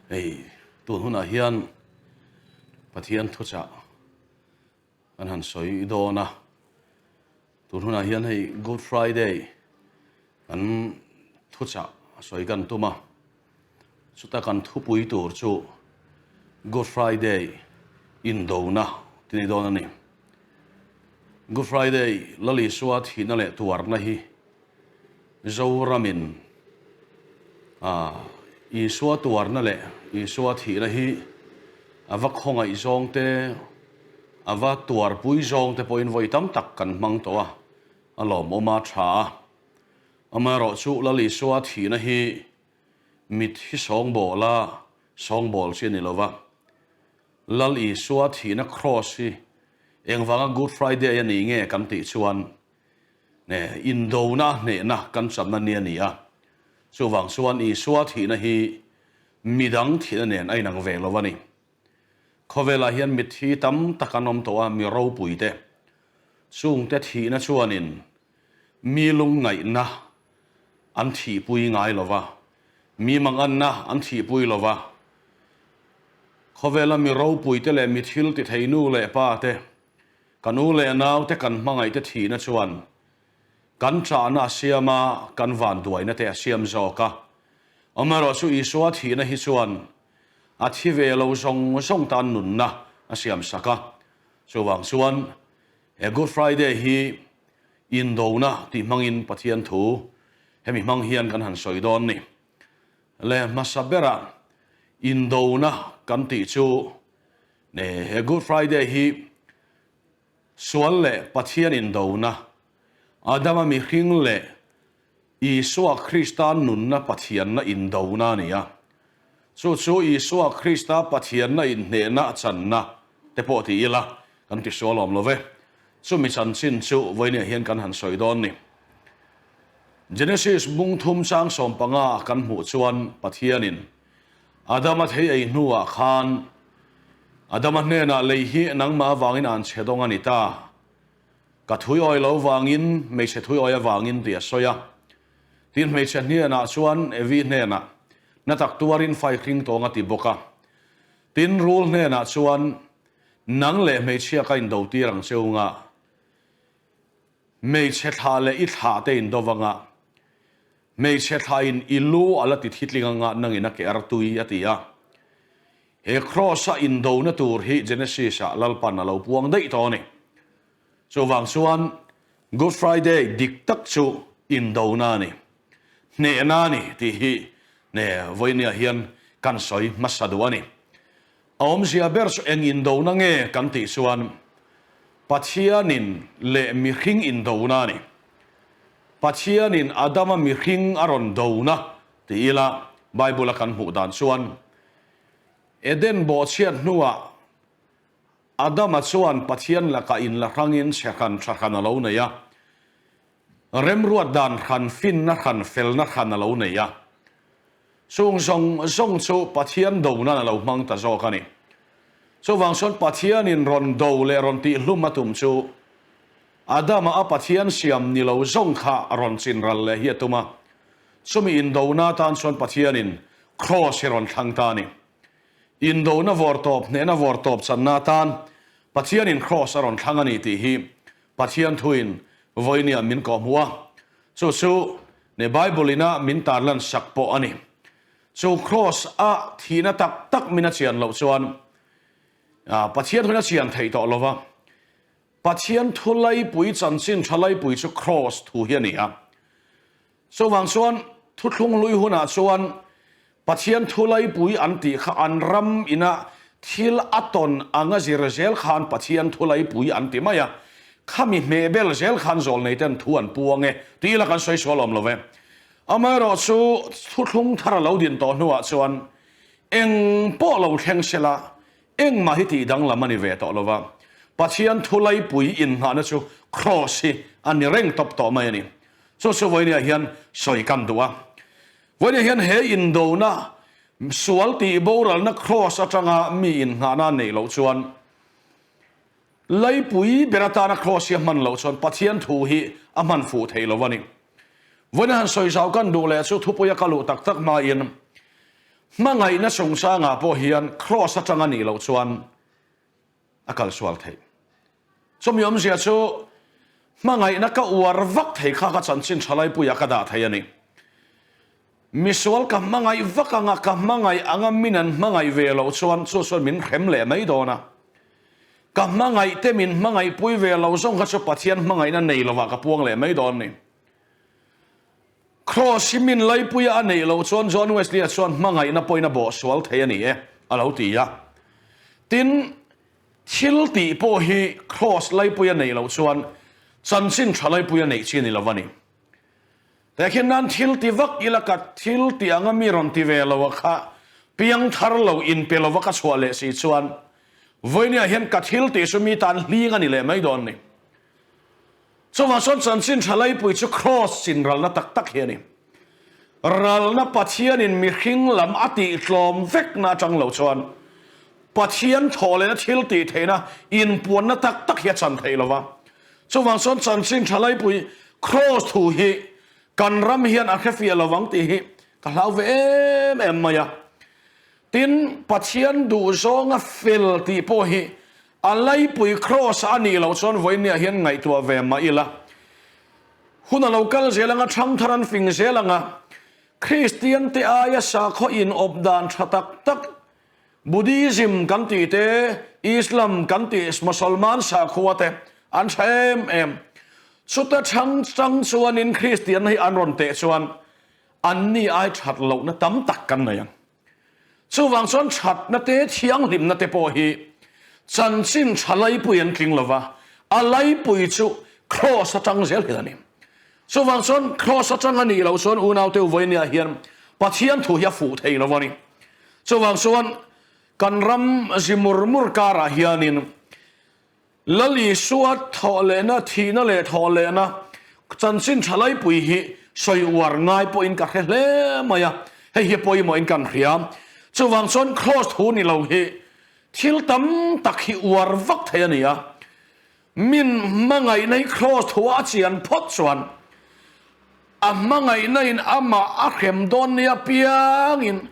Hei tun hunah hian Pathian thuchah kan han sawi dawn a, tun hunah hian hei Good Friday kan thuchah sawi kan tum a, chuta kan thupui tur chu Good Friday indona ti ni dawn a ni. Good Friday Lal Isua thihna leh tuarna hi Zoramin Isua tuarna leh Isua thihna hi a va khawngaih zawng te, a va tuarpui zawng te pawhin vawi tam tak kan hmang tawh a, a lawmawm a tha a. Amaherawhchu Lal Isua thihna hi mit hi sawngbawla sawngbawl chi a ni lo va, Lal Isua thihna kraws hi engvanga Good Friday a ni nge kan tih chuan Nge indona hnehna kan channa ni a ni a, chuvang chuan Isua thihna hi midang thihna nen a inang ve lo a ni. Khawvelah hian mitthi tam tak an awm tawh a, mi ropuite. Chungte thihna chuanin mi lungngaihna an thihpui ngai lo va, mi manganna an thihpui lo va. Khawvela mi ropuite leh mi thil tithei nu leh pate Kan u leh naute kan hmangaihte thihna chuan kan chahna a siam a, kan vanduaina te a siam zawk a. Amaherawhchu Isua thihna hi chuan a thi ve lo zawng zawng tan nunna a siam sak a. Chuvang chuan he Good Friday hi indona tih hmangin Pathian thu hemi hmang hian kan han sawi dawn ni. Le hmasa berah indona kan tih chu He Good Friday hi sual leh Pathian indona, Adama mihring leh Isua Krista nunna Pathianna indona a ni a. Chu chu Isua Krista Pathianna inhnehna channa te pawh ti ila kan ti sual awm lo ve. Chumi chanchin chu vawinia hian kan han sawi dawn ni. Genesis bung thum chang 15 kan hmuh chuan Pathianin Adama thei ei hnuah khan Adama hnenah lei hi nangmah avangin an chhe dawng a ni ta. Ka thuiawi lo vangin, hmeichhe thuiawi avangin tih a sawi a. Tin, hmeichhe hnenah chuan Evi hnenah, Na tak tuarin fai hring tawng a ti bawk a. Tin, rul hnenah chuan, Nang leh hmeichhia ka indotir ang che unga. Hmeichhe thlah leh i thlah te in do anga, hmeichhe thlah in i lu a la ti thitling anga nangin a ke ar tui a ti a. He kraws a indona tur hi Genesis ah Lalpan a lo puang daih tawh a ni. Chuvang chuan Good Friday dik tak chu indona a ni, hnehna a ni tih hi ne vawinia hian kan sawi hmasa duh a ni. A awmzia ber chu eng indona nge kan tih chuan Pathianin leh mihring indona a ni. Pathianin Adama mihring a rawn dona ti ila Bible-a kan hmuh dan chuan Eden bawhchhiat hnuah Adama chuan Pathian lakah inla hrangin chhe hran tha hran a lo nei a, remruat dan hran, finna hran, felna hran a lo nei a. Chung zawng zawng chu Pathian do nan a lo hmang ta zawk a ni. Chuvang chuan Pathianin rawn do leh rawn tihhlum a tum chu Adama a Pathian siam ni lo zawng kha rawn chin ral leh hi a tum a. Chumi indona atan chuan Pathianin Kraws hi rawn thlang ta a ni. Indona vawrtawp, hnehna vawrtawp channa atan Pathianin Kraws a rawn thlang a ni tih hi Pathian thuin vawinia min kawhhmuh a. Chu chu Ne Bible ina min tarlan sak pawh a ni. Chu Kraws a thihna tak tak min a chian loh chuan Pathian thuin a chian theih tawh lo va. Pathian thu laipui chanchin tha laipui chu Kraws thu hi a ni a. Chuvang chuan thuthlung hlui hunah chuan Pathian thu laipui an tih kha an ram ina thil a tawn anga zir zel khan Pathian thu laipui an ti mai a, khami hmeh bel zel khan zawlnei ten thu an puang e tih ila kan sawi sual awm lo ve. Amaherawhchu thuthlung thar a lo din tawh hnuah chuan eng pawh lo thleng sela engmah hi tih danglam a ni ve tawh lo va, Pathian thu laipui innghahna chu Kraws hi a ni reng tawp tawh mai a ni. Chu chu vawinia hian sawi kan duh a. Vawinia hian he indona sual tih boralna Kraws atanga mi innghahna a neih loh chuan Laipui ber atana Kraws hi a hman loh chuan Pathian thu hi a hman fuh thei lo a ni. Vawinia han sawi zau kan duh leh chu thupuia ka luh tak tak hmain. Hmangaihna chungchangah pawh hian Kraws atang a nih loh chuan a kal sual theih. Chumi awmzia chu hmangaihna ka uar vak thei kha ka chanchin tha laipuiah ka dah thei a ni. Misual ka hmangaih vak anga ka hmangaih anga min an hmangaih ve loh chuan chu chuan min hrem leh mai dawn a. Ka hmangaih te min hmangaihpui ve lo zawng kha chu Pathian hmangaihna nei lovah ka puang leh mai dawn ni. Kraws hi min laipuia a neih loh chuan John Wesley-a chuan hmangaihna pawhin a bawhsual thei a ni e, a lo ti a. Tin, thil tih pawh hi kraws laipuia neih loh chuan chanchin tha laipuia neih chi a ni lo a ni. Tehkhin nan thil ti vak ila ka thil tih anga mi rawn ti ve lo a kha piang thar lo inpe lova ka chhuah leh si chuan vawinia hian ka thil tih chu mi tan hling a ni leh mai dawn ni. Chuvang chuan chanchin tha laipui chu Kraws chinralna tak tak hi a ni. Ralna Pathianin mihring lam a tihtlawm vekna atang lo chuan Pathian thawh lehna thil tih theihna inpuanna tak tak hi a chan theih lo va. Chuvang chuan chanchin tha laipui Kraws thu hi kan ram hian a hrefiah lo vang tih hi ka hlau ve em em mai a. Tin, Pathian duhzawnga fel tih pawh hi A laipui Kraws a nih loh chuan vawinia hian ngaihtuah ve mah ila. Hun a lo kal zel anga thangthar an fing zel anga Kristian te aia sakhaw inawp dan tha tak tak Buddhism kan tih te, Islam kan tih Mosolman sakhua te an tha em em. Chuta chhang chang chuanin Kristianna hi an rawn teh chuan anni ai that lohna tam tak kan nei ang. Chuvang chuan thatna te, thianghlimna te pawh hi chanchin tha laipui an tling lova, a laipui chu Kraws atang zel hian a ni. Chuvang chuan Kraws atang a nih loh chuan unaute uvawinia hian Pathian thu hi a fuh thei lo a ni. Chuvang chuan kan ram zi mur mur karah hianin Lal Isua thawh lehna, thihna leh thawh lehna chanchin tha laipui hi sawi uar ngai pawhin ka hre hle mai a, hei hi pawimawhin kan hria. Chuvang chuan Kraws thu ni lo hi thil tam tak hi uar vak thei a ni a, min hmangaihna hi Kraws thua a chian phawt chuan A hmangaihna in amah a hrem dawn nia piangin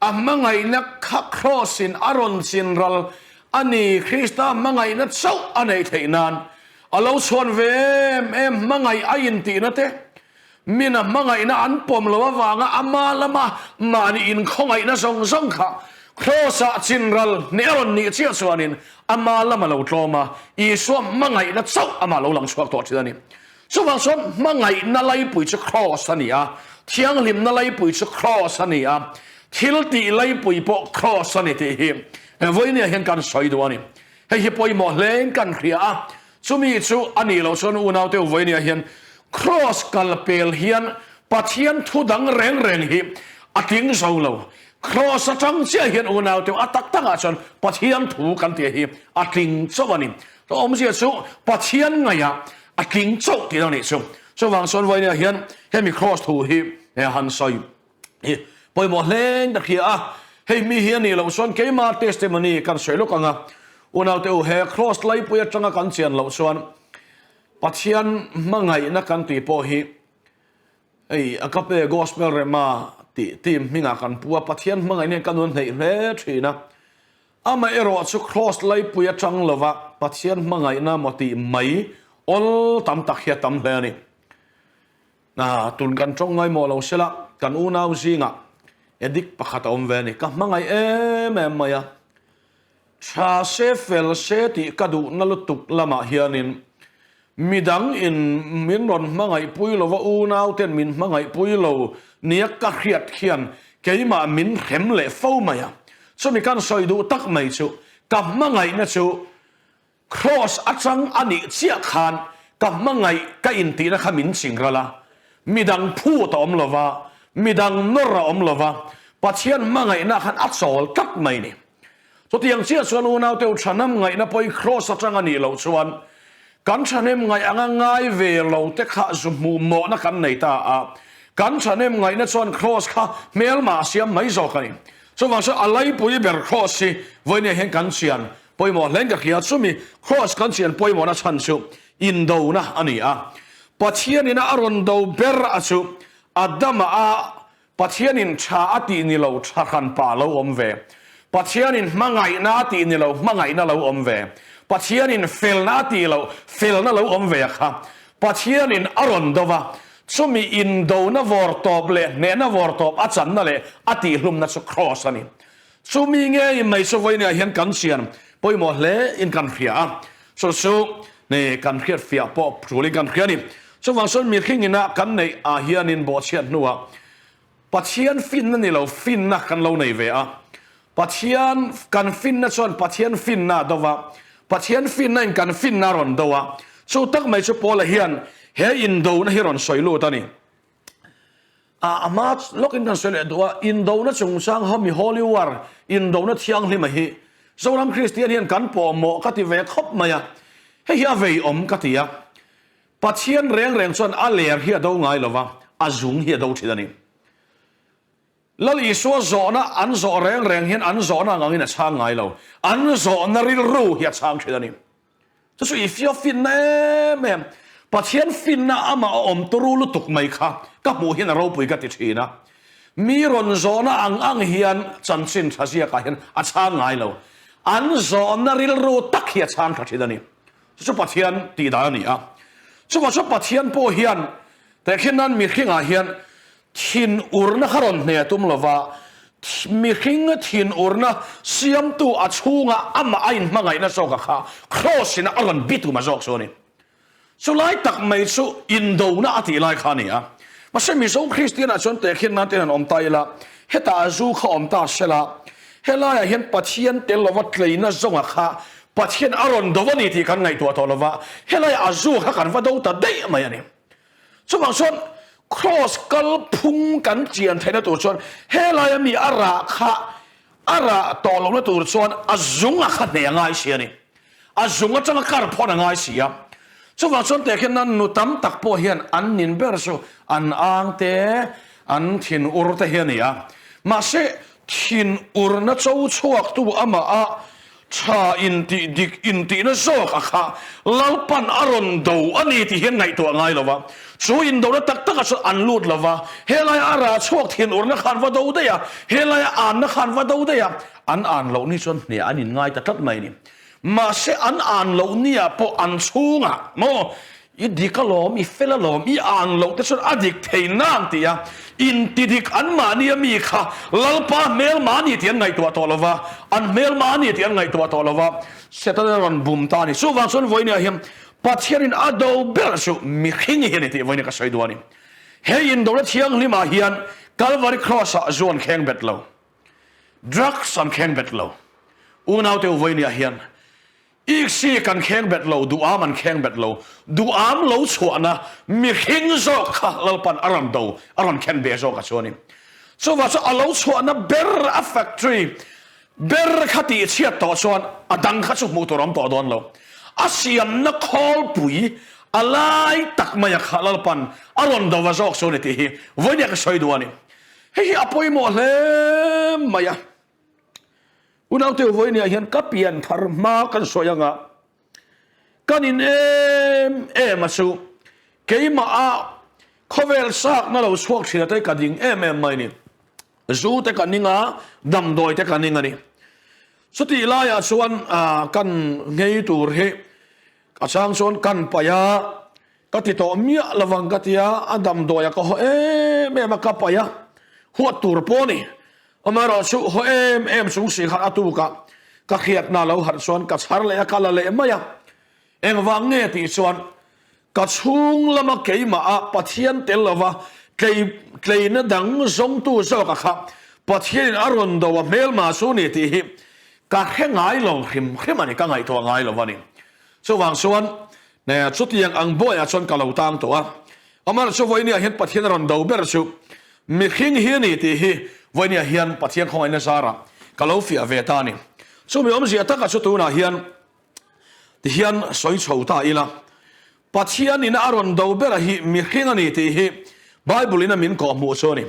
a hmangaihna kha Kraws in a rawn chin ral a ni. Krista hmangaihna chauh a neih theih nan a lo chhuan ve em em hmangaih a intihna te, min a hmangaihna an pawm lo avanga ama lama mahni inkhawngaihna zawng zawng kha Kraws ah chin ral hneh a rawn nih chiah chuanin ama lama lo tlawm a, Isua hmangaihna chauh amah lo lang chhuak tawh thin a ni. Chuvang chuan hmangaihna laipui chu Kraws a ni a, thianghlimna laipui chu Kraws a ni a, thil tih laipui pawh Kraws a ni tih hi vawinia hian kan sawi duh a ni. Hei hi pawimawh hlein kan hria a, chumi chu a nih loh chuan unaute vawinia hian Kraws kal pel hian Pathian thu dang reng reng hi a tling zo lo. Kraws atang chiah hian unaute a tak takah chuan Pathian thu kan tih hi a tling chauh a ni. Awmzia chu Pathian ngaihah a tling chauh tih a nih chu. Chuvang chuan vawinia hian hemi Kraws thu hi han sawi hi pawimawh hleng ka hria a, hei mi hi a nih loh chuan keima testimony kan sawi lawk ang a, unaute u he Kraws laipui atanga kan chian loh chuan Pathian hmangaihna kan tih pawh hi hei Agape Gospel Rema tih team hmingah kan pu a, Pathian hmangaihna hian kan nun hneih hle thin a. Amaherawh chu Kraws laipui atang lova Pathian hmangaihna maw tih mai awl tam tak hi a tam hle a ni. Na, tun kan tawng ngaimawh lo sela, kan unau zingah addict pakhat a awm ve a ni. Ka hmangaih em em mai a, tha se fel se tih ka duhna lutuk lamah hianin Midang in min rawn hmangaihpui lo va, unau ten min hmangaihpui lo nia ka hriat khian keimah min hrem leh fo mai a. Chumi kan sawi duh tak mai chu ka hmangaihna chu Kraws atang a nih chiah khan ka hmangaih ka intihna kha min ching ral a, midang phut a awm lo va, midang nawr a awm lo va, Pathian hmangaihna khan a chawl tlat mai ni. Chutiang chiah chuan unaute u thahnem ngaihna pawhin Kraws atang a nih loh chuan kan thahnem ngaih anga ngai ve lo te kha zu hmuh mawhna kan nei ta a, kan thahnem ngaihna chuan Kraws kha hmelma a siam mai zawk a ni. Chuvang chuan a laipui ber Kraws hi vawinia hian kan chian pawimawh hlein ka hria. Chumi Kraws kan chian pawimawhna chhan chu indona a ni a, Pathianina a rawn do ber a chu Adama a. Pathianin tha a tih ni lo tha hranpa lo awm ve. Pathianin hmangaihna a tih ni lo hmangaihna lo awm ve. Pathianin felna a tih loh felna lo awm ve a kha. Pathianin a rawn do va, chumi indona vawr tawp leh hnehna vawr tawp a channa leh a tihhlumna chu Kraws a ni. Chumi ngei mai chu vawinia hian kan chian pawimawh hle in kan hria a, chu chu kan hriat fiah pawh tulin kan hria a ni. Chuvang chuan mihring ina kan neih ah hianin bawhchhiat hnuah Pathian finna ni lo finna kan lo nei ve a, Pathian kan finna chuan Pathian finna a do va, Pathian finna in kan finna a rawn do a, chu tak mai chu Paula hian he indona hi rawn sawi lut a ni. A hma lawkin kan sawi leh duh a, indona chungchang ho mi Holy War, indona thianghlima hi Zoram Kristian hian kan pawhmawh ka ti ve khawp mai a, hei hi a veiawm ka ti a. Pathian reng reng chuan a ler hi a do ngai lo va, a zung hi a do thin a ni. Lal Isua zawhna an zawh reng reng hian an zawhna ang angin a chhang ngai lo, an zawhna rilru hi a chhang thin a ni. Chu chu i fio finna em em, Pathian finna amah a awm turu lutuk mai kha ka hmuh hian a ropui ka ti thin a. Mi rawn zawhna ang ang hian chanchin tha ziakah hian a chhang ngai lo, an zawhna rilru tak hi a chhang tha thin a ni. Chu chu Pathian tih dan a ni a. Chuvang chuan Pathian pawh hian tehkhin nan mihringah hian thinurna kha rawn hne a tum lo va, mihring thinurna siamtu a chhunga amah a inhmangaihna zawka kha Kraws in a rawn bi tum a zawk chu a ni. Chulai tak mai chu indona a tih lai kha a ni a. Mahse Mizo Kristianah chuan tehkhin nan ten an awm ta ila, hetah zu kha awm ta sela, helaiah hian Pathian tel lova tleina zawnga kha Pathian a rawn do a ni tih kan ngaihtuah tawh lova, helaiah a zu kha kan va do ta daih mai a ni. Chuvang chuan Kraws kal phung kan chian theihna tur chuan helaia mi a rah kha a rah tawh lohna tur chuan a zung a kha hneh a ngai si a ni. A zung atanga kar phawn a ngai si a. Chuvang chuan teh khian nu tam tak pawh hian an nin ber chu an ang te, an thin ur te hi a ni a. Mahse thin urna cho chhuaktu amah a Tha intih dik intihna zawk a kha Lalpan a rawn do a ni tih hian ngaihtuah ngai lo va, chu indona tak takah chuan an lut lo va, helaia a rah chhuak thin urna khan va do daih a, helaia anna khan va do daih a, an an loh ni chuan hneh an inngai ta tlat mai a ni. Mahse an an loh niah pawh an chhungah maw I dik alawm, i fel alawm, i ang loh te chuan a dik thei nang tih a, inti dik anmahni a mi kha Lalpa hmelma a ni tih an ngaihtuah tawh lo va, an hmelma a ni tih an ngaihtuah tawh lo va, Setana rawn bum ta a ni. Chuvang chuan vawinia hian Pathianin a do ber chu mihring hi a ni tih vawinia ka sawi duh a ni. He indona thianghlimah hian Kalvari Cross-ah zu an kheng bet lo, drugs an kheng bet lo, unaute u vawinia hian Iksi kan kheng bet lo, duham an kheng bet lo, duham lo chhuahna mihring zawk kha Lalpan a rawn do, a rawn khen ve zawk a chuanin. Chuvah chuan a lo chhuahna ber a factory ber kha tih chhiat tawh chuan a dang kha chu hmuh tur a awm tawh dawn lo. A siamna khawlpui a lai tak maia kha Lalpan a rawn do va zawk chu a ni tih hi vawinia ka sawi duh a ni. Hei hi a pawimawh hle mai a. Unaute vawinia hian ka pian thar hma kan sawi anga kan in em em a chu keimah a khawvel sakna lo chhuak thin ate ka ding em em mai ni. Zu te ka ning a, damdawi te ka ning a ni. Chutih laiah chuan kan nghei tur hi a chang chuan kan paih a, ka ti tawh miah lovang ka ti a, a damdawi a ka haw em em a ka paih a, huat tur pawh a ni. Amaherawh chu haw em em chung si khan a tukah ka hriatna lo harh chuan ka chhar leh a, ka la leh mai a. Engvang nge tih chuan ka chhung lama keimah a Pathian tel lova tlei tleina dang zawngtu zawka kha Pathianin a rawn do a hmelma chu ni tih hi ka hre ngai lo hrim hrim a ni, ka ngaihtuah ngai lo a ni. Chuvang chuan chutiang ang bawiah chuan ka lo tang tawh a. Amaherawhchu chu vawinia hian Pathian a rawn do ber chu mihring hi a ni tih hi vawinia hian Pathian khawngaihna zarah ka lo fiah ve ta a ni. Chumi awmzia takah chu tunah hian tihian sawi chho ta ila, Pathian ina a rawn do bera hi mihring a ni tih hi Bible ina min kawhhmuh chu a ni.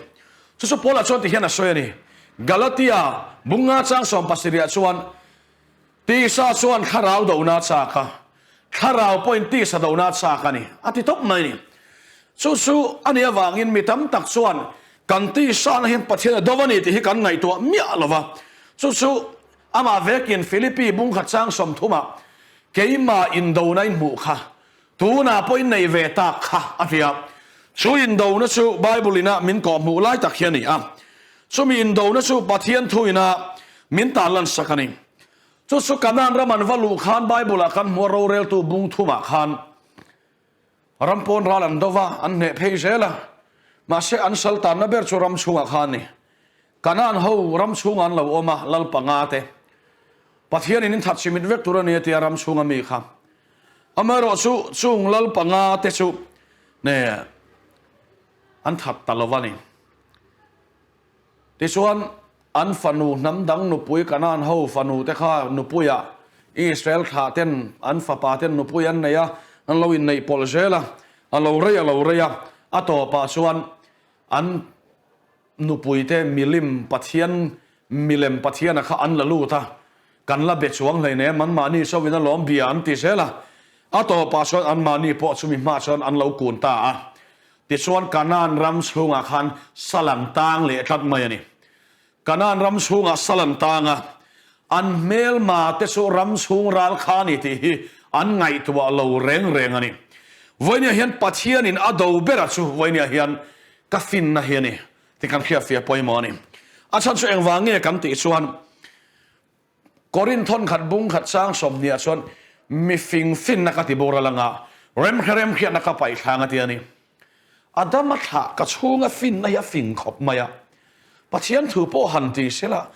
Chu chu Paula chuan tihian a sawi a ni. Galatia bunga chang sawmpasarih chuan Tisa chuan thlarau dona a chak a, thlarau pawhin tisa dona a chak a ni, a ti tawp mai a ni. Chu chu a nih avangin mi tam tak chuan. Kan tisa na hian Pathian a do a ni tih hi kan ngaihtuah miah lo va. Chu chu amah vekin Philippi bungkhat chang sawmthumah keimah indona in hmuh kha tunah pawh in nei ve tak kha a ti a. Chu indona chu Bible ina min kawhhmuh lai tak hi a ni a. Chumi indona chu Pathian thu ina min tarlan sak a ni. Chu chu Kanaan ram an va luh khan Bible ah kan hmuh a roreltu bung thumah khan Ram pawn ral an do va, an hneh phei zel a. Mahse, an sal tanna ber chu ram chhungah khan a ni. Kanaan ho ram chhungah an lo awm a, lal panga te. Pathianin in that chimit vek tur a ni a tia ram chhunga mi kha. Amaherawh chu chung lal panga te chu ne an that ta lo va ni. Tichuan, an fanu hnam dang nupui Kanaan ho fanu te kha nupuiah Israel thlah ten an fapa ten nupui an nei a, an lo inneih pawlh zel a, a lo rei a lo rei a, a tawpah chuan an nupui te milim Pathian milem Pathiana kha an la lut a, kan la be chuang hleinem anmahni chauhin a lawm bia an ti zel a, a tawpah chuan anmahni pawh chumi hmaah chuan an lo kun ta a. Tichuan Kanaan ram chhungah khan sal an tang leh tlat mai a ni. Kanaan ram chhungah sal an tang a, an hmelma te chu ram chhung ral kha a ni tih hi an ngaihtuah lo reng reng a ni. Vawinia hian Pathianin a do bera chu vawinia hian ka finna hi a ni tih kan hriatfiah pawimawh a ni. A chhan chu engvang nge kan tih chuan Korin thawnkhat bungkhat chang sawmhniah chuan mi fing finna ka ti boral anga remhre remhriatna ka paih thlang a ti a ni. Adama thlah ka chhunga finna hi a fing khawp mai a, Pathian thu pawh han ti sela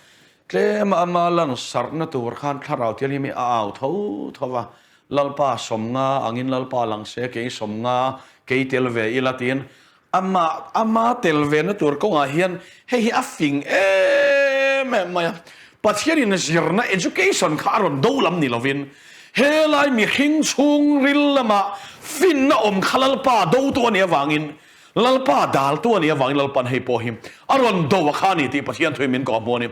tlema ama lan sarhna tur khan thlarau thianghlim hi a au tho tho va, Lalpa sawmnga angin Lalpa lang se kei sawmnga kei tel ve ila tiin Amah ama tel vena tur kawngah hian hei hi a fing em em mai a. Pathianin zirna, education, kha a rawn do lam ni lovin helai mihring chhungril lama finna awm kha Lalpa dotu a nih avangin, Lalpa daltu a nih avangin Lalpan hei pawh hi a rawn do a kha a ni tih Pathian thuin min kawhhmuh a ni.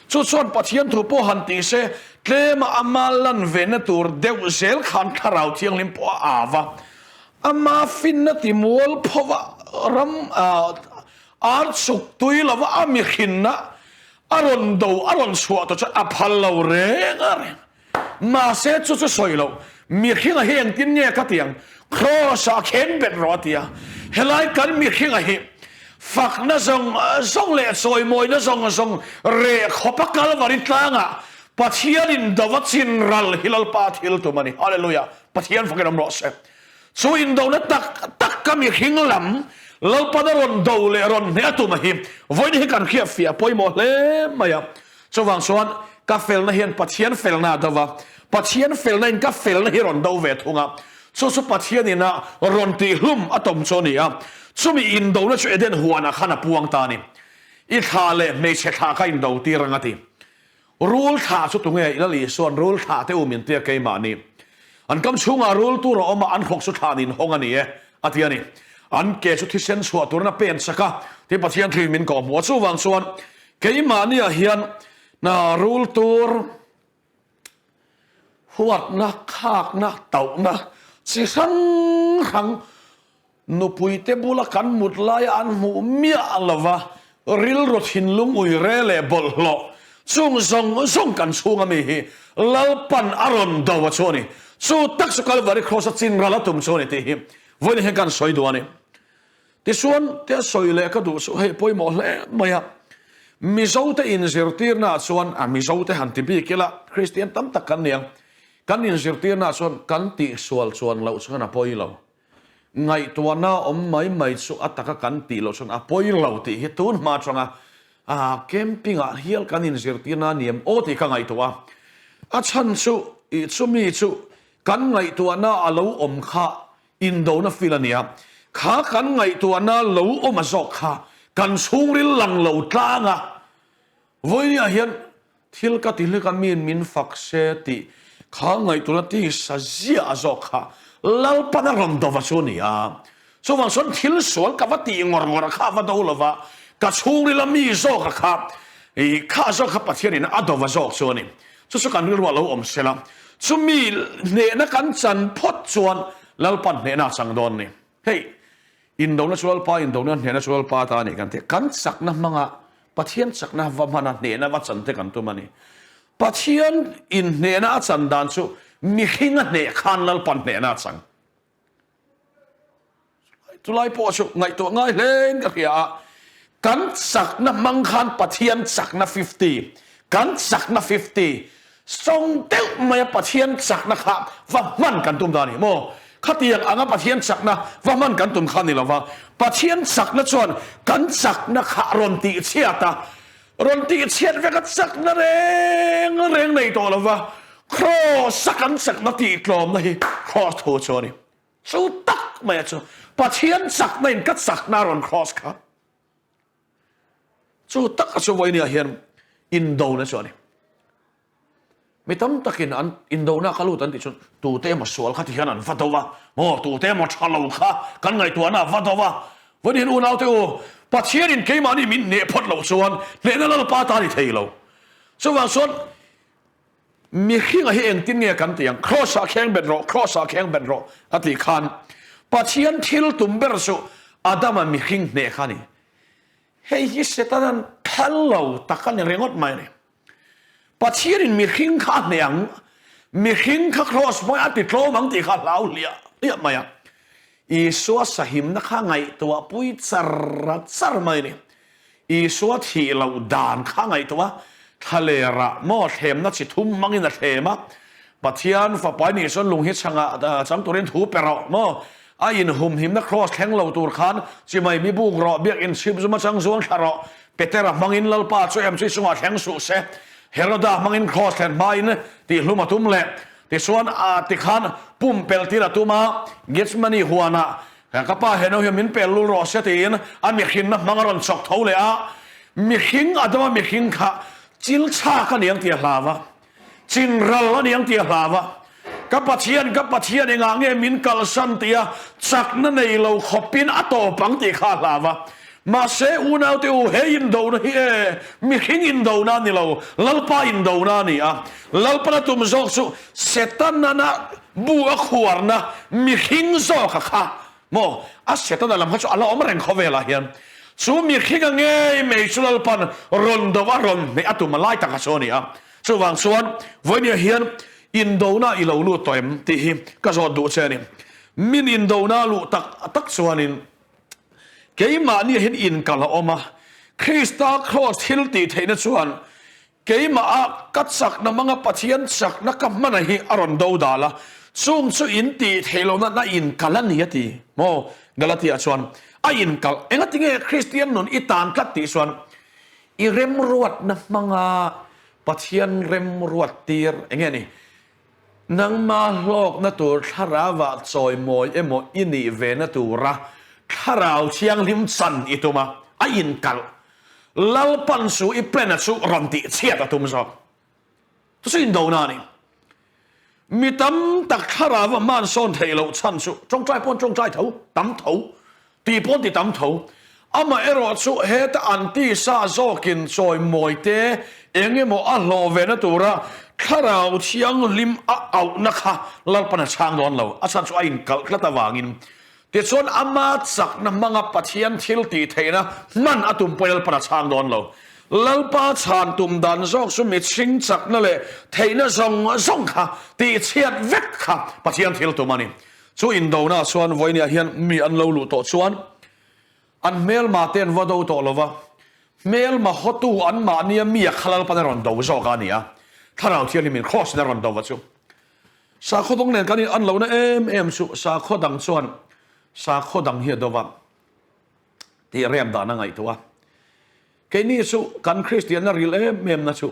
Chu chuan Pathian thu pawh han ti se tlema ama lan vena tur deuh zel khan Thlarau Thianghlim pawh a au va. Ama finna ti mual phova ram ar chuk tui lova a mihrinna a rawn do a rawn chhuah tawh chuan a phal lo reng a reng. Mahse chu chu sawi loh, mihringa hi engtin nge ka ti ang, Kraws ah khen bet rawh a ti a. Helai kan mihringa hi fakna zawng zawng leh chawimawina zawng zawng reh khawpa Kalvari tlangah Pathianin do a chin ral hi Lalpa thil tum a ni. Hallelujah! Pathian fakin awm rawh se. Chu indona tak tak ka mihring lam Lalpan a rawn do leh rawn hneh a tum a hi vawiin hi kan hriat fiah pawimawh hle mai a. Chuvang chuan ka felna hian Pathian felna a do va, Pathian felna in ka felna hi rawn do ve thung a. Chu chu Pathian in a rawn tihhlum a tawm chu a ni a. Chumi indona chu Eden huanah khan a puang ta a ni. I thla leh hmeichhe thla kha indo tir ang a ti. Rul thlah chu tunge? I Lal Isua'n rul thlah te u min tia keimahni. An kam chhungah rul tur a awm a, an hrawk chu thlah nin hawng a ni e, a ti a ni. An ke chu thisen chhuah turin a pen chak a, tin Pathian thuin min kawhhmuh a. Chuvang chuan keimahniah hian rul tur huatna, khakna, tauhna chi hrang hrang Nupuite bula kan mut laia an hmuh miah lova rilru thinlung uire leh bawlhhlawh chung zawng zawng kan chhung ami hi Lalpan a rawn do a chu a ni. Chu tak chu Kalvari Kraws a chin ral a tum chu a ni tih hi vawiin hian kan sawi duh a ni. Tichuan tia sawi leh ka duh chu hei pawimawh hle mai a, Mizote inzirtirnaah chuan a Mizote han ti bik ila Kristian tam tak kan ni ang, kan inzirtirnaah chuan kan tihsual chuan loh chuan a pawi lo. Ngaihtuahna awm mai mai chu a taka kan tih loh chuan a pawi lo tih hi tun hma atanga camping ah hial kan inzirtirna a ni em aw tih ka ngaihtuah a. A chhan chu ih chumi chu kan ngaihtuahna a lo awm kha indona feel a ni a. Kha kan ngaihtuahna lo awm a zawk kha kan chhungril lang lo tlang a. Vawinia hian Thil ka ti hlek a miin min fak se tih kha ngaihtuahna tisa ziah a zawk kha Lalpan a rawn dova chu a ni a. Chuvang chuan thil sual ka va tih ngawr ngawr a kha a va do lova, ka chhungril a mi zawk a kha i kha zawk kha Pathianin a dova zawk chu a ni. Chu chu kan rilru a lo awm sel a, chumi hnehna kan chan phawt chuan Lalpan hnehna a chang dawn a ni. Hei. Indona chu Lalpa, indona hnehna chu Lalpa ta a ni kan ti. Kan chakna hmanga Pathian chakna va hmana hnehna va chan te kan tum a ni. Pathian inhnehna a chan dan chu mihring a hneh khan Lalpan hnehna a chang. Chulai pawh chu ngaihtuah ngai hlein ka hria a, kan chakna hmang khan Pathian chakna 50, kan chakna 50, sawng deuh maia Pathian chakna kha va hman kan tum ta a ni maw? Khatiang anga Pathian chakna va hman kan tum kha a ni lo va, Pathian chakna chuan kan chakna kha rawn tihchhiat a, rawn tihchhiat vek a chakna reng reng nei tawh lo va, Kraws a kan chakna tihtlawmna hi Kraws thu chu a ni. Chu tak mai a chu Pathian chakna in ka chakna a rawn cross kha. Chu tak a chu vawinia hian indona chu a ni. Mi tam takin an indona ka lut an tih chuan tute emaw sual kha ti hian an va do va, maw tute emaw tha lo kha kan ngaihtuahna a va do va. Vawiin hian unaute u, Pathianin keimahni min hneh phawt loh chuan hnehna Lalpa ta a ni thei lo. Chuvang chuan Mihringa hi engtin nge kan tih ang? Kraws-ah kheng bet rawh, kraws-ah kheng bet rawh a tih khan Pathian thil tum ber chu Adama mihring hneh kha a ni. Hei hi Setanan phal lo tak a ni ringawt mai a ni. Pathianin mihring kha a hneh ang, mihring kha kraws hmawih a ti tlawm ang tih kha a hlau hliah hliah mai a. Isua sahimna kha ngaihtuah pui char char mai a ni. Isua thih loh dan kha ngaihtuah a, thlalerah maw thlemna chi thum hmangin a thlem a, Pathian Fapa nih chuan lung hi chhangah chang turin thu pe rawh maw, a inhumhimna kraws thleng lo tur khan chimai mi buk rawh, biakinn chhip zum atang zuang thla rawh, Petera hmangin Lalpa chu em chu i chungah thleng suh se, Heroda hmangin kraws thlen hmain tihhlum a tum leh, tichuan a tikhan pumpelh tir a tum a, Gethsemane huanah Ka pa he no hian min pel lul rawh se tiin a mihrinna hmang a rawn chawk tho leh a, mihring Adama mihring kha chil chhak a niang tih a hlau a, chin ral a niang tih a hlau a, ka Pathian, ka Pathian engah nge min kalsan tia chakna nei lo khawpin a tawp ang tih kha a hlau a. Mahse unaute u, he indona hi e, mihring indona a ni lo, Lalpa indona a ni a. Lalpana tum zawk chu Setanana bu a khuarna mihring zawka kha maw? A Setana lam kha chu a la awm reng khawvelah hian. Chu mihringa ngei mai chu Lalpan rawn do a rawn hneih a tum a lai taka chu a ni a. Chuvang chuan vawinia hian indona i lo lut tawh em tih hi ka zawt duh che a ni. Min indona luh tak tak chuanin Keimahni hian inkal a awm a, Krista kraws thil tih theihna chuan keimaha ka chakna hmanga Pathian chakna ka hmana hi a rawn do dal a, chung chu in tih theih lohna na inkal a ni a ti maw? Galatia chuan a inkal. Engatinge Kristian nun i tan tlat tih chuan i remruatna hmanga Pathian remruat tir enge ni? Nangma hlawkna tur thlarauah chawimawi emaw i nih vena tura thlarau thianghlim chan i tum a, a inkalh. Lalpan chu i plan-a chu rawn tih chhiat a tum zawk. Chu chu indona a ni. Mi tam tak thlarau a hmansawn theih loh chhan chu tawngtai pawn tawngtai tho, tam tho. Tih pawn ti tam tho. Amaherawh chu heta an tisa zawkin chawimawi te eng emaw a hlawh ve na tura thlarau thianghlim a auhna kha Lalpan a chhang dawn lo. A chhan chu a inkalh tlat avangin. Tichuan ama chakna hmanga Pathian thil tih theihna hman a tum pawhin Lalpan a chhang dawn lo. Lalpa chhan tum dan zawk chu mihring chakna leh theihna zawng zawng kha tihchhiat vek kha Pathian thil tum a ni. Chu indona chuan vawinia hian mi an lo luh tawh chuan an hmelma te an va do tawh lo va, hmelma hawtu an mahnia mi a kha Lalpan a rawn do zawk a ni a, Thlarau Thianghlim in Kraws in a rawn do va chu. Sakhaw dang nen kan in an lohna em em chu sakhaw dang chuan sakhaw dang hi a do va tih rem dan a ngaihtuah a. Keini chu kan Kristianna ril em em na chu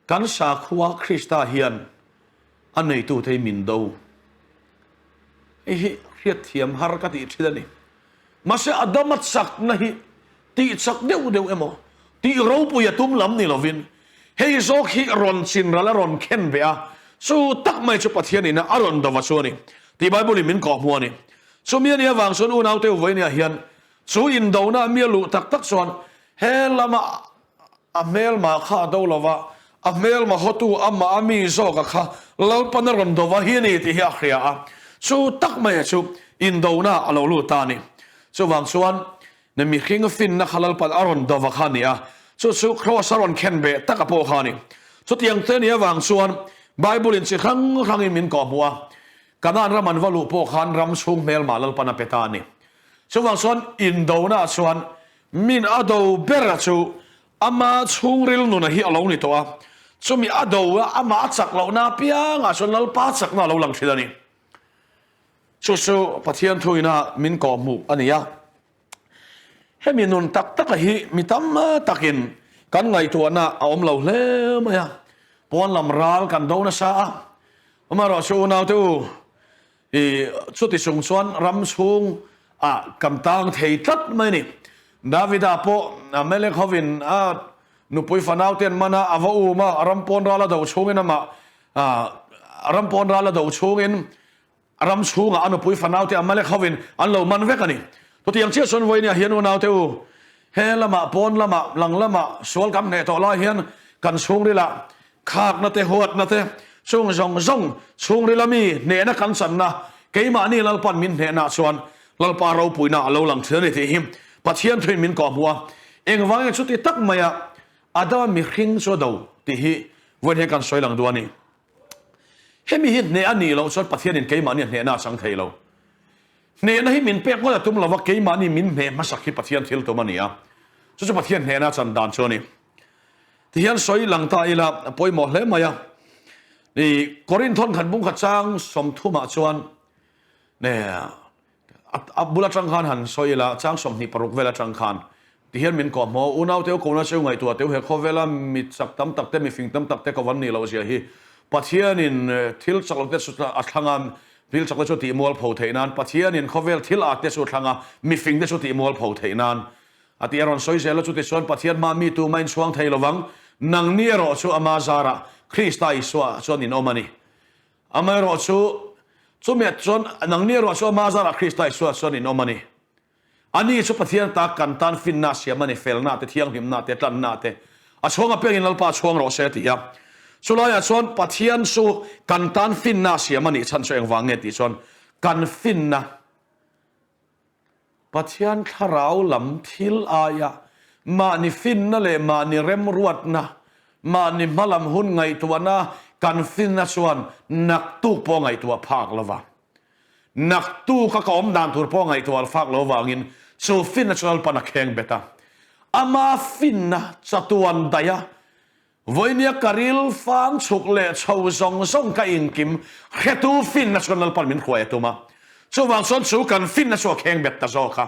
Kan sakhua Krista hian a neitute hi min do. Hei hi hriatthiam har ka tih thin a ni. Mahse Adama chakna hi tih chak deuh deuh emaw, tih ropui a tum lam ni lovin, hei zawk hi rawn chinral a rawn khen ve a, chu tak mai chu Pathian ina a rawn do va chu a ni tih Bible in min kawhhmuh a ni. Chumi a nih avang chuan unaute Uvaini-ah hian chu indona mi a luh tak tak chuan he lama A hmelma kha a do lo va, a hmelma hawtu amah a mi zawka kha Lalpan a rawn do va hi a ni tih hi a hria a, chu tak maia chu indona a lo lut ta a ni. Chuvang chuan ne mihring finna kha Lalpan a rawn dova kha a ni a, chu chu Kraws a rawn khen beh taka pawh kha a ni. Chutiang te ni avang chuan Bible in chi hrang hrangin min kawhhmuh a, Kanaan ram an va luh pawh khan ram chhung hmelmah Lalpan a pe ta a ni. Chuvang chuan indonaah chuan min a do bera chu ama chhungril nuna hi a lo ni tawh a, chumi a do a amah a chak lohna apiangah chuan Lalpa chakna a lo lang thin a ni. Chu chu Pathian thuina min kawhhmuh a ni a. Hemi nun tak taka hi mi tam takin kan ngaihtuahna a awm lo hle mai a, pawn lam ral kan do nasa a, amaherawhchu unaute u, i chuti chung chuan ram chhung ah kan tang thei tlat mai a ni. Davida pawh Amalek hovin a nupui fanaute an man a, a va um a, a ram pawn ral a do chhungin amah a ram pawn ral a do chhungin A ram chhungah a nupui fanaute Amalek hovin an lo man vek a ni. Chutiang chiah chuan vawinia hian unaute u, he lamah, pawn lamah, lang lamah sual kan hneh tawh lai hian kan chhungrilah khakna te, huatna te, chung zawng zawng chhungrila mi hnehna kan channa, keimahni Lalpan min hnehna chuan Lalpa ropuina a lo lang thin a ni tih hi Pathian thuin min kawhhmuh a. Engvangin chuti tak maia Adama mihring chu a do tih hi vawiin hian kan sawi lang duh a ni. Hemi hi hneh a nih loh chuan Pathianin keimahni a hnehna a chang thei lo. Hnehna hi min pek ngawt a tum lova, keimahni min hneh hmasak hi Pathian thil tum a ni a. Chu chu Pathian hnehna a chan dan chu a ni. Tihian sawi lang ta ila a pawimawh hle mai a. I Korinth thawnkhat bungkhat chang sawmthumah chuan A bul atang khan han sawi ila, chang 26 vel atang khan tihian min kawh hmaw, unau teu kohna cheu ngaihtuah teu he khawvela mi chak tam tak te, mi fing tam tak te ko van nih loh zia hi Pathianin thil chak lo te chu a thlang a, thil chak te chu tih mualpho theih nan, Pathianin khawvel thil at te chu a thlang a, mi fing te chu tih mualpho theih nan a tih a rawn sawi zel a, chutichuan Pathian hma mi tuma inchhuang thei lovang, nangni erawh chu ama zarah Krista Isua chuan in awm a ni. Amaherawh chu, chumiah chuan nangni erawh chu ama zarah Krista Isua chuan in awm a ni. Ani chu Pathian ta kan tan finna a siam a ni, felna te, thianghlimna te, tlanna te. A chhuang apiangin Lalpa a chhuang rawh se a ti a. Chulaiah chuan Pathian chu kan tan finna a siam a nih chhan chu engvang nge tih chuan kan finna, Pathian thlarau lam thil aia mahni finna leh mahni remruatna, mahni hmalam hun ngaihtuahna kan finna chuan naktuk pawh ngaihtuah phak lo va. Naktuka ka awm dan tur pawh ngaihtuah phak lo vangin chu finna chu Lalpan a kheng bet a. Ama finna chatuan daih a Vawinia ka ril fang chhuk leh chho zawng zawng ka inkim hretu finna chuan Lalpan min hruai a tum a. Chuvang chuan chu kan finna chu a kheng bet ta zawk a.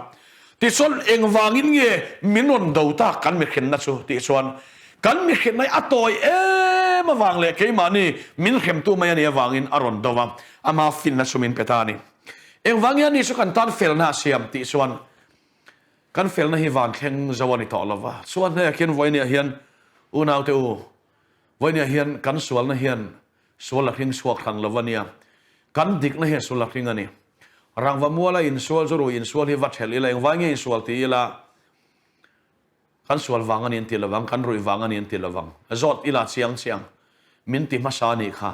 Tichuan engvangin nge min rawn do tak kan mihrinna chu tih chuan kan mihrinna hi a tawi em avang leh keimahni min hremtu mai a nih avangin a rawn do a, ama finna chu min pe ta a ni. Engvangin ani chu kan tan felna a siam tih chuan Kan felna hi van thleng zo a ni tawh lo va, chuan hnaiah khian vawinia hian unaute u, vawinia hian kan sualna hian sual a hring chhuak hran lo va nia, kan dikna hian sual a hring a ni. Rangva muala insual chu rui insual hi va thelh ila, engvai nge insual ti ila, kan sual vang a ni an ti lovang, kan ruih vang a ni an ti lovang, zawt ila chiang chiang, min ti hmasa a nih kha,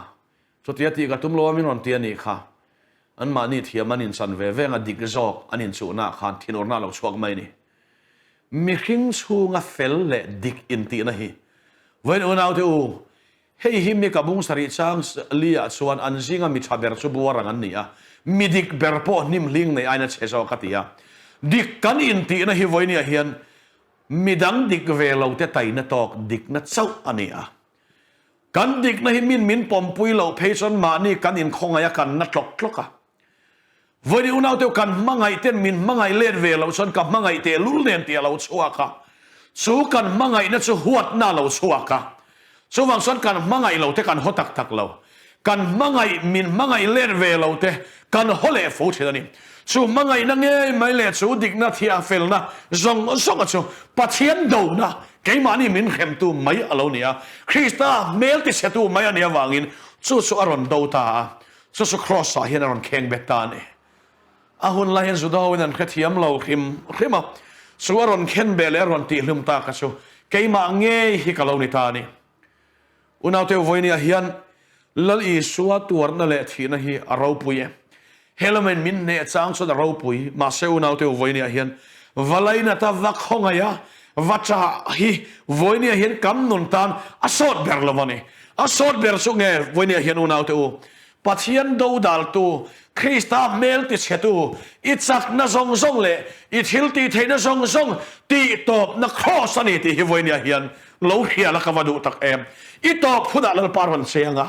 Chutia tih ka tum lo a min rawn ti a nih kha. Anmahni thiam an inchan ve veng a dik zawk an inchuhnaah khan thinurna a lo chhuak mai a ni. Mihring chhunga fel leh dik intihna hi vawiin unaute u, hei hi mi ka bung sarih chang li ah chuan an zinga mi tha ber chu buar ang an ni a, mi dik ber pawh hnim hling nei aiin a chhe zawk a ti a. Dik kan intihna hi vawiiniah hian midang dik ve lo te taina tawk dikna chauh a ni a. Kan dikna hi min min pawmpui loh phei chuan mahni kan inkhawngaih a kan na tlawk tlawk a. Vawiin unaute kan hmangaih ten min hmangaih let ve loh chuan ka hmangaih teh lul nen tih a lo chhuak a. Chu kan hmangaihna chu huatna a lo chhuak a. Chuvang chuan kan hmangaih lo te kan haw tak tak lo. Kan hmangaih min hmangaih let ve lo te kan haw leh fo thin a ni. Chu hmangaihna ngei mai leh chu dikna thiah felna zawng zawnga chu Pathian dona keimahni min hremtu mai a lo ni a, Krista hmel tichhetu mai a nih avangin chu chu a rawn do ta a, chu chu Kraws ah hian a rawn kheng bet ta a ni. A hun lai hian Juda hoin an hrethiam lo hrim hrim a, chu a rawn khen beh leh a rawn tihhlum ta kha chu keimah ngei hi ka lo ni ta a ni. Unaute Vawinia hian Lal Isua tuarna leh thihna hi a ropui e. He lamain min hneh chang chuan a ropui, mahse unaute u vawinia hian va lainata va khawngaiha va ṭah hi vawinia hian kan nun tan a sawt ber lo a ni. A sawt ber chu nge vawinia hian unaute u Pathian dodaltu, Krista hmel tichhetu, i chakna zawng zawng leh i thil tihtheihna zawng zawng tihtawpna kraws a ni tih hi vawinia hian lo hria la ka va duh tak em. I tawp hunah Lalpa rawn cheng a,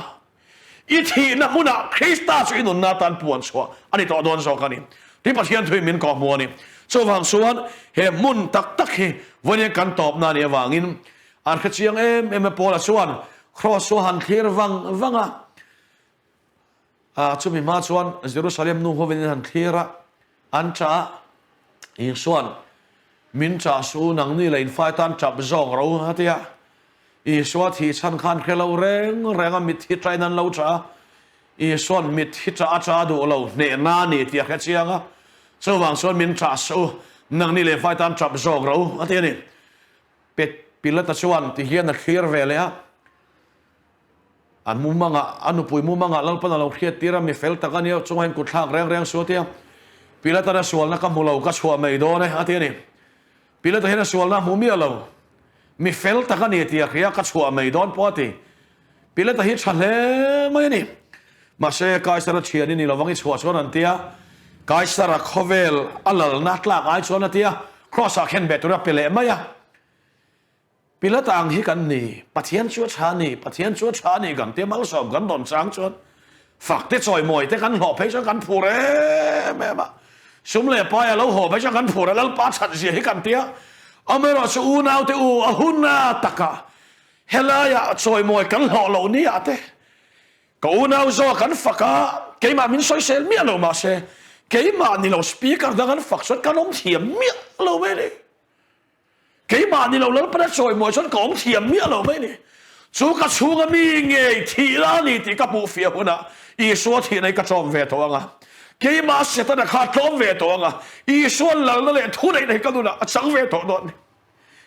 i thihna hmunah Krista chu i nunna atan puan chhuah a ni tawh dawn zawk a ni tih Pathian thuin min kawhhmu a ni. Chuvang chuan he hmun tak tak hi vawinia kan tawpna a nih avangin an hrechiang em em a Paula chuan kraws chu a han thlir vang vang a. A, chumi hma chuan Jerusalem nu hovin an han thlir a, an ṭah a, Isua'n, Min ṭah suh u, nangni leh in fai tan ṭap zawk ro, a ti a. Isua thih chhan khan hre lo reng reng a, mitthi ṭahin an lo ṭah a. Isua'n mitthi ṭah a ṭah duh lo, hnehna a ni tih a hre chiang a. Chuvang chuan min ṭah suh u, nangni leh in fai tan ṭap zawk ro, a ti a ni. Pilata chuan tihian a thlir ve leh a. A mumangah, a nupui mumangah Lalpan a lo hriat tir a, mi fel tak a nia, chungah hian kut thlak reng reng suh a ti a. Pilatan a sualna ka hmu lo, ka chhuah mai dawn e, a ti a ni. Pilata hian a sualna a hmu miah lo. Mi fel tak a ni tih a hria, ka chhuah mai dawn pawh a ti. Pilata hi tha hle mai a ni. Mahse, Kaisara thian i ni lovang i chhuah chuan an ti a. Kaisara khawvel a lalna tlak ai chuan a ti a, Kraws-ah khen beh tur a pe leh mai a. Pilata ang hi kan ni, Pathian chu a tha a ni, Pathian chu a tha a ni kan tia malsawm kan dawn chang chuan fak te chawimawi te kan hlawh phei chuan kan phur em em a, sum leh pai a lo haw phei chuan kan phur a, Lalpa that zia hi kan tia, amaherawh chu unau te u a hun a taka helaiah chawimawi kan hlawh loh ni ah te ka unau zawk kan fak a, keimah min sawisel miah lo mahse keimah ni lo speaker dang an fak chuan kan awm thiam miah lo mai a ni. Keimah ni lo Lalpana chawimawi chuan ka awm thiam miah lo mai ni. Chu ka chhunga mi ngei thih la a ni tih ka hmuh fiah hunah Isua thihna hi ka tlawm ve tawh ang a. Keimah Setana kha a tlawm ve tawh ang a, Isua lalna leh thuneihna hi ka nunah a chang ve tawh dawn ni.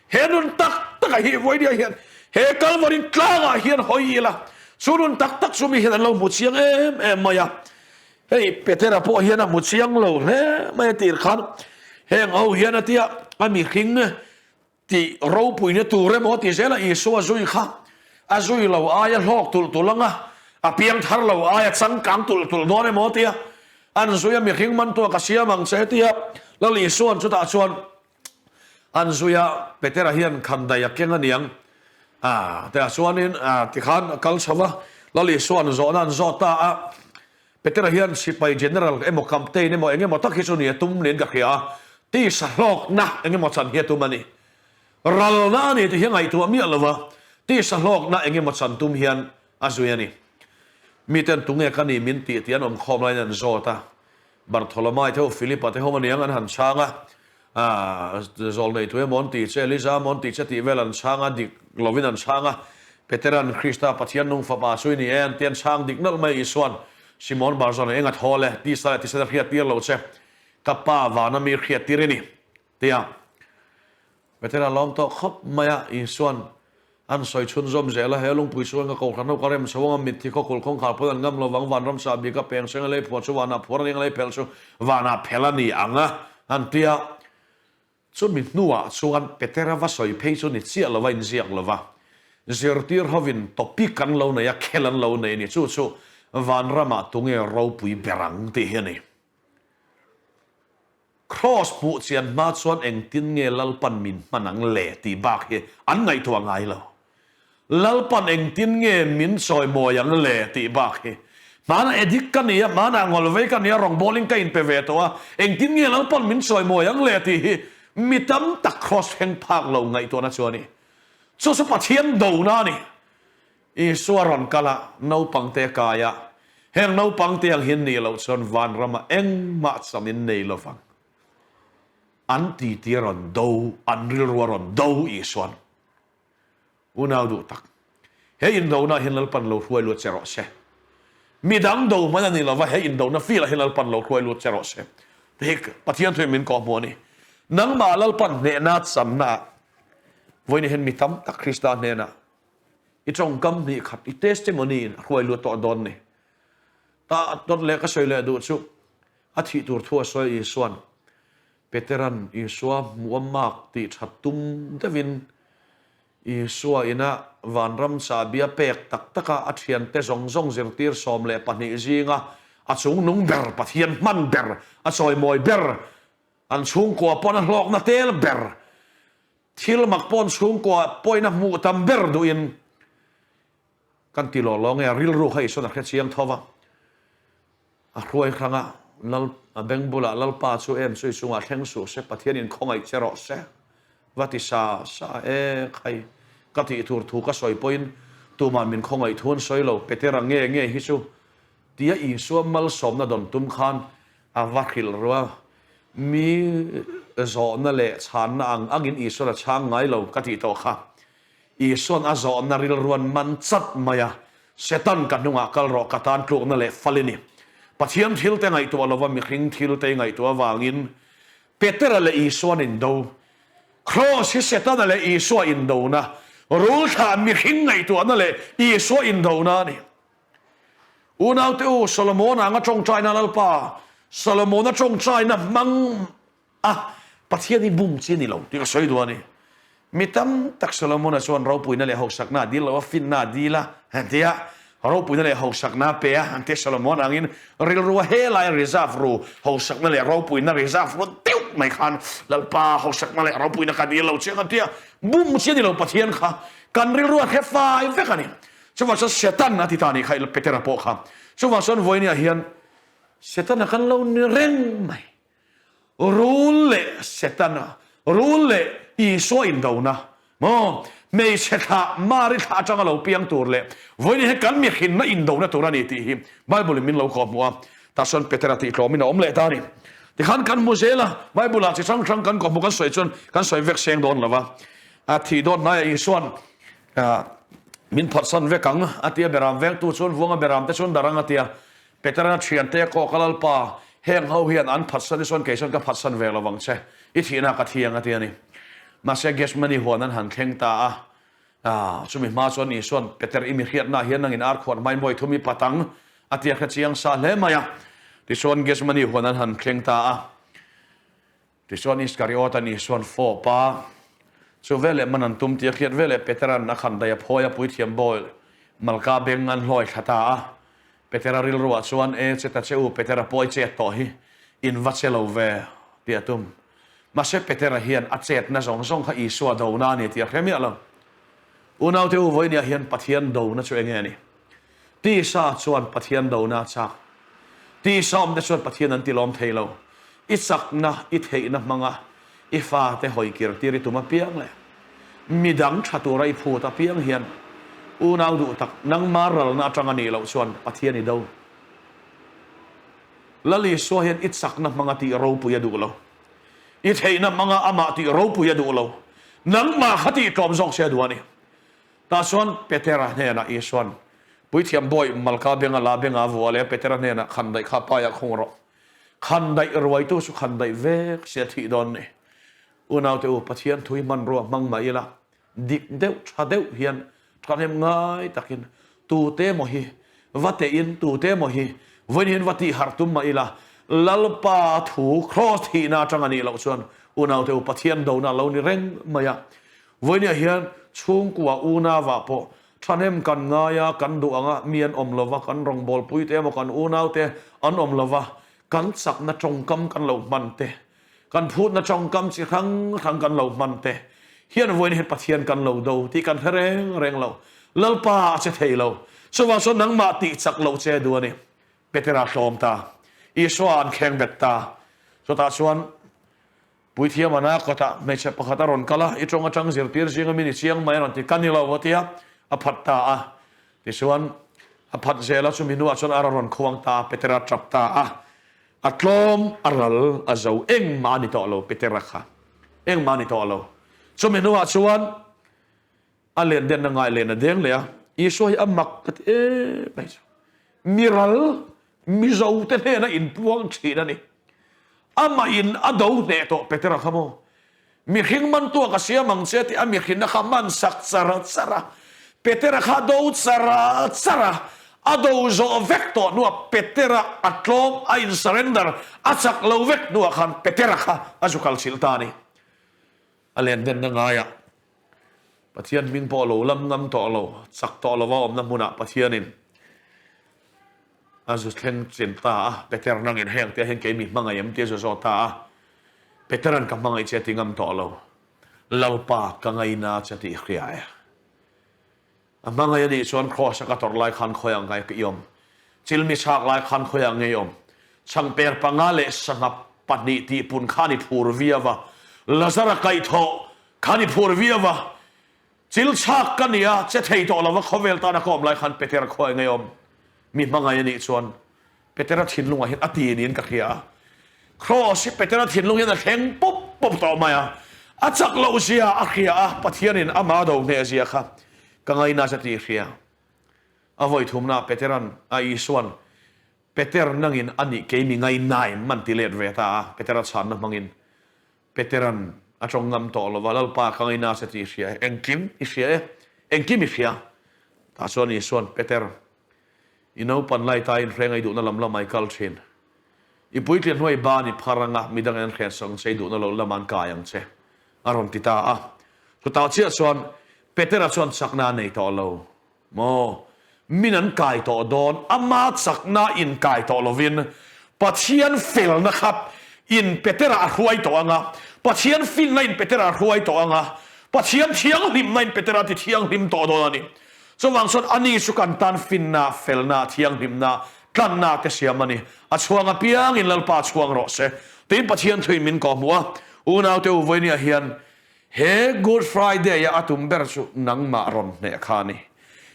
He nun tak takah hi vawinia hian he Kalvari tlangah hian hawi ila, chu nun tak tak chu mi hian an lo hmu chiang em em mai a. Hei Petera pawh hian a hmu chiang lo hle mai a tir khan heng ho hian a tia a mihring tih ropuina tur emaw ti zela Isua zui kha a zui lo aia hlawk tulh tulh anga a piang thar lo aia changkang tulh tulh dawn emaw tia an zui a mihring man tuah ka siam ang che tia Lal Isua'n chutah chuan an zui a Petera hian khandai a keng aniang a tah chuanin tikhan a kal chho va Lal Isua'n zawhna an zawt ta a. Petera hian sipai general emaw captain emaw eng emaw tak hi chu ni a tum niin ka hria a, tisa hlawkna eng emaw chan hi a tum a ni. Ralna a ni tih hi a ngaihtuah miah lo va, tisa hlawkna eng emaw chan tum hian a zui a ni. Miten tunge ka ni min tih tih an awm khawm laiin an zawt a, Bartholomai te ho, Philipa te ho aniang an han chhang a, Zawlnei tu emaw an tih che, Eliza emaw an tih che tih vel an chhang a, dik lovin an chhang a. Petera'n Krista Pathian nung fapa chu i ni e an ti, an chhang dik nalh mai Isua'n Simon Barjona eng a thawl e, tisa leh tisena hriat tir lo che, ka pa vana mi hriat tir i ni, tia Petera lawm tawh khawp mai a, Isua'n An sawi chhunzawm zel a, he lungpui chhunga ka kohhran ho ka rem chho anga mitthi khawkulh kawngkhar pawn an ngam lovang, vanram sah bik a peng seng a lei phuah chu vanah phuar a ning a lei phelh chu vanah phelh a ni ang a, an ti a. Chumi hnuah chuan Petera va sawi phei chu ni chiah lova inziak lova, zirtir hovin topic an lo nei a, khel an lo nei a ni, chu chu vanramah tunge ropui ber ang tih hi a ni. Kraws hmuh chian hma chuan engtin nge Lalpan min hman ang le tih bak hi an ngaihtuah ngai lo. Lalpan engtin nge min chawimawi ang le tih bak hi. Hmanah addict ka ni a, hmanah ngawlvei ka ni a, rawngbawlin ka inpe ve tawh a, engtin nge Lalpan min chawimawi ang le tih hi mi tam tak kraws thleng phak lo ngaihtuahna chu a ni. Chu chu Pathian dona a ni. Isua rawn kal a, naupangte a kai a, heng naupangte ang hian nih loh chuan vanramah engmah chang in nei lovang. An titi a rawn do, an rilru a rawn do Isua'n. Unau duh tak, he indona hian Lalpan lo hruai lut che rawh se. Midang do hman a ni lova, he indona field ah hian Lalpan lo hruai lut che rawh se. Ti hi Pathian thuin min kawhhmuh a ni. Nangmah Lalpan hnehna channa ah vawiin hian mi tam tak Krista hnenah I tawngkam hnih khat i testimony in a hruai lut tawh dawn ni. Ta dawt leh ka sawi leh duh chu. A thih tur thu a sawi a Isua'n Petera'n Isua hmuh a mak tih that tum deuhin Isua ina vanram chahbi a pek tak taka a thiante zawng zawng zirtir 12 zinga a chungnung ber, Pathian hman ber, a chawimawi ber, an chhungkua pawn a hlawkna tel ber, thil mak pawn chhungkua pawhin a hmuh tam ber duhin kan ti lawh lawng e, a rilru kha Isua'n a hre chiang tho va. A hruai hrang a, Lal, a beng bulah Lalpa chu em chu i chungah thleng suh se, Pathianin khawngaih che rawh se, va ti sa sa e khai, ka tih tur thu ka sawi pawhin tuman min khawngaih thu an sawi lo, Petera nge nge hi chu tia Isua malsawmna dawn tum khan a va hrilh ru a, mi zawhna leh chhanna ang angin Isuan a chhang ngai lo ka tih tawh kha. Isuan a zawhna rilruan man chat mai a, Setan ka hnungah kal rawh ka tan tlukna leh fal i ni. Pathian thilte ngaihtuah lova mihring thilte i ngaihtuah avangin Petera leh Isuan indo. Kraws hi Setana leh Isua indona, rul thlah mihring ngaihtuahna leh Isua indona a ni. Unaute u, Solomona anga tawngtaina Lalpa, Solomona tawngtaina hmang A, Pathian hi bum chi a ni lo tih ka sawi duh a ni. Mi tam tak Solomona chuan ropuina leh hausakna a dil lo a, finna a dil a, an ti a. Ropuina leh hausakna a pe a, an ti a. Solomon angin rilru a helai reserve ru, hausakna leh ropuina reserve ru deuh mai khan Lalpa hausakna leh ropuina ka dil lo chiang an ti a. Bum chi a ni lo Pathian kha kan rilru a hre fai vek a ni. Chuvang chuan Satan a ti ta a nih kha Petera pawh kha. Chuvang chuan vawinia hian Setana kan lo ni reng mai. Rul leh Setana, rul leh Isua indona, maw? Hmeichhe thlah, Mari thlah atanga lo piang tur leh vawiin hi kan mihrinna indona tur a ni tih hi Bible-in min lo kawhhmuh a. Tah chuan Petera tih tlawmin a awm leh ta a ni. Tikhan kan hmu zel a, Bible-ah chi hrang hrang kan kawhhmuh kan sawi chuan kan sawi vek seng dawn lo va. A thih dawn hnaiah Isua'n min phatsan vek ang a ti a, beram vengtu chuan vuanga beram te chuan darh ang a ti a. Petera thiante a kawk a Lalpa, heng ho hian an phatsan hi chuan kei chuan ka phatsan ve lo vang che, i thihna ka thi ang a ti a ni. Mahse Gethsemane huan an han thleng ta a, ah, chumi hma chuan Isua'n Peter i mi hriatna hian nangin ar khuan hmai mawi thum i pat ang a ti a hre chiang sa hle mai a. Tichuan Gethsemane huan an han thleng ta a. Tichuan Iskariot-a'n Isua'n fawp a, chu veleh man an tum tih a hriat veleh Petera'n a khan daih a phawi a, puithiam bawi Malka beng an hlawi thla ta a. Petera rilruah chuan, E, che ta che u, Petera pawh i chet tawh hi, in va che lo ve, tih a tum. Mahse Petera hian a chetna zawng zawng kha Isua dona a ni tih a hre miah lo. Unaute u, vawiiniah hian Pathian dona chu enge a ni? Tisa chuan Pathian dona a chak. Tisa awmte chuan Pathian an tilawm thei lo. I chakna, i theihna hmanga i fate hawi kir tir i tum apiang leh midang tha tura i phut apiang hian unau duh tak nangma ralna atang a nih loh chuan Pathian i do. Lal Isua hian i chakna hmanga tih ropui a duh lo. I theihna hmanga amah tih ropui a duh lo. Nangmah kha tih tlawm zawk che a duh a ni. Tah chuan Petera hnenah Isua'n, Puithiam bawi Malka benga la benga vua leh Petera hnenah khandaih kha paiah khung rawh. Khandaih ruaitu chu khandaih vek se a thih dawn ni. Unaute u, Pathian thui hmanrua hmang mah ila, dik deuh tha deuh hian thahnem ngai takin tute emaw hi va tehin tute emaw hi vawiin hian va tih harh tum mah ila, Lalpa thu kraws thihna atang a nih loh chuan unaute u, Pathian dona a lo ni reng mai a. Vawinia hian chhungkua unauah pawh thahnem kan ngai a, kan duh ang a, mi an awm lova, kan rawngbawlpui te emaw kan unaute an awm lova, kan chakna tawngkam kan lo hman te, kan phutna tawngkam chi hrang hrang kan lo hman te hian vawiin hian Pathian kan lo do tih kan hre reng reng lo. Lalpa a che thei lo. Chuvang chuan nangmah tih chak loh che duh a ni. Petera tlawm ta. Isua an kheng bet ta. Chutah chuan Puithiam ana kawtah hmeichhe pakhat a rawn kal a, i tawng atang zirtir zinga min i chiang mai a rawn ti, ka ni lo a ti a, a phat ta a. Tichuan, a phat zel a, chumi hnuah chuan ar a rawn khuang ta a, Petera tap ta a. A tlawm, a ral, a zo, engmah a ni tawh lo, Petera kha engmah a ni tawh lo. Chumi hnuah chuan a len denna ngai len a deng leh a, Isua hi a mak ka ti em mai chu. Mi ral, Mizo te hnena inpuang thin a ni. Amah in a do hneh tawh Petera kha maw? Mihring man tuak a siam ang che tih a mihrinna kha man sak char char a. Petera kha a do char char a. A do zawh vek tawh hnuah Petera a tlawm, a in surrender, a chak lo vek hnuah khan Petera kha a zu kal chilh ta a ni. A len denna ngaiah Pathian hming pawh lo lam ngam tawh lo, chak tawh lova awmna hmunah Pathianin a zu thleng chin ta a, Peter nangin heng te hian kei mi hmangaih em tih a zu zawt ta a, Petera'n ka hmangaih che a ti ngam tawh lo, Lalpa ka ngaina che tih hria e. A hmangaih a nih chuan Kraws a ka tawrh lai khan khawi ang ngai i awm? Chilmi chhak lai khan khawi ang nge i awm? Chhangper panga leh sangha pahnih tihpun khan i phur viau a, Lazara kaihthawh khan i phur viau a, chil chhak ka ni a, che thei tawh lova khawvel tana ka awm lai khan Petera khawi ang nge i awm? Mi hmangaih a nih chuan Petera thinlungah hian a ti niin ka hria a. Kraws hi Petera thinlung hian a thleng pawp pawp tawh mai a. A chak loh zia a hria a, Pathianin ama do hneh zia kha ka ngaina che tih hria. A vawi thumnaah Petera'n a Isua'n, Peter nangin a nih kei mi ngainaim an ti let ve ta a, Petera chhanna hmangin Petera'n a tawng ngam tawh lo va, Lalpa ka ngaina che tih hria e, engkim i hria e, engkim i hria. Tah chuan Isua'n, Peter, I naupan lai ta in hreng ei duhna lam lamah i kal thin. I puitlin hnuai ban i phar anga midang in an hren sak ang che, i duhna lo lamah an kai ang che, a rawn ti ta a. Chutah chiah chuan Petera chuan chakna a nei tawh lo maw? Min an kai tawh dawn, ama chakna in kai tawh lovin Pathian felna kha in Petera a hruai tawh anga, Pathian finna in Petera a hruai tawh anga, Pathian thianghlimna in Petera a ti thianghlim tawh dawn a ni. Chuvang chuan ani chu kan tan finna, felna, thianghlimna, tlanna te siam a ni. A chhuang apiangin Lalpa chhuang rawh se. Tiin Pathian thuin min kawhhmuh a, Unaute u vawinia hian he Good Friday a a tum ber chu nangmah rawn hneh kha a ni.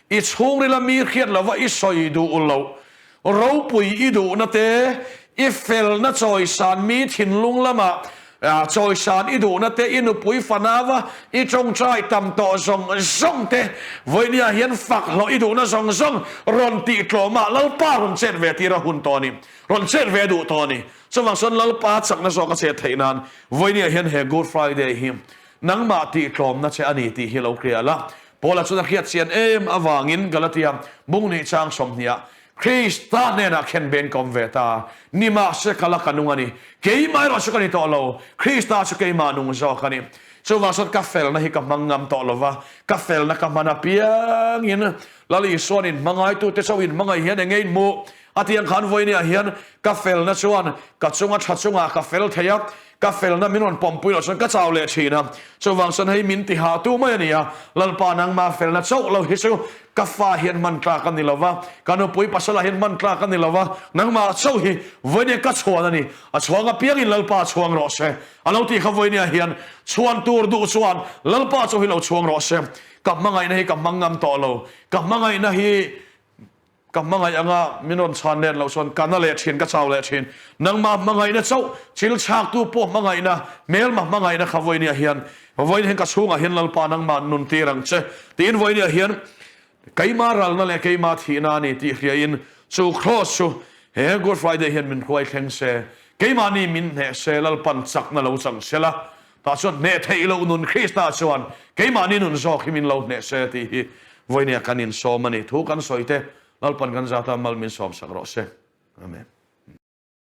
I chhungrila mi hriat lova i sawi duh loh, ropui i duhna te, i felna chawisan mi thinlung lamah Chawisan i duhna te, i nupui fanava i tawngtai tam tawh zawng zawng te, vawinia hian fak hlawh i duhna zawng zawng rawn tih tlawmah Lalpa rawn chet ve tir a hun tawh a ni, rawn chet ve duh tawh a ni. Chuvang chuan Lalpa chakna zawk a chet theih nan vawinia hian he Good Friday hi nangmah tih tlawmna che a ni tih hi lo hria la. Paula chuan a hriat chian em avangin Galatia bungnih chang sawmhniah Krista hnenah khen ben ka awm ve ta. Nimahse ka la ka nung a ni. Keimah erawh chu ka ni tawh lo. Krista chu keimah nung zawk a ni. Chuvang chuan ka felna hi ka hmang ngam tawh lo va, ka felna ka hman apiangin Lal Isua'n inhmangaitute chauh inhmangaih hian eng nge inhmuh? A ti ang khan vawinia hian ka felna chuan ka chunga tha chungah ka fel thei a, ka felna min rawn pawmpui loh chuan ka chau leh thin a. Chuvang chuan hei min tihahtu mai a ni a, Lalpa nangmah felna chauh lo hi chu Ka fa hian hman tlak a ni lo va, ka nupui pasala hian hman tlak a ni lo va, nangmah chauh hi vawinia ka chhuan a ni, a chhuang apiangin Lalpa chhuang rawh se. A lo tih kha vawinia hian chhuan tur duh chuan Lalpa chauh hi lo chhuang rawh se. Ka hmangaihna hi ka hmang ngam tawh lo, ka hmangaihna hi ka hmangaih anga min rawn chhan let loh chuan ka na leh thin, ka chau leh thin. Nangmah hmangaihna chauh, thil chhaktu pawh hmangaihna, hmelma hmangaihna kha vawinia hian Vawiin hian ka chhungah hian Lalpa nangmah nun tir ang che tiin vawiiniah hian keimah ralna leh keimah thihna a ni tih hriain chu Kraws chu he Good Friday hian min hruai thleng se, keimahni min hneh se, Lalpan chakna lo chang se la, tah chuan hneh theih loh nun Krista chuan keimahni nun zawk hi min lo hneh se tih hi vawiiniah kan insawm a ni. Thu kan sawi te Lalpan kan zata mal min sawmsak rawh se. Amen.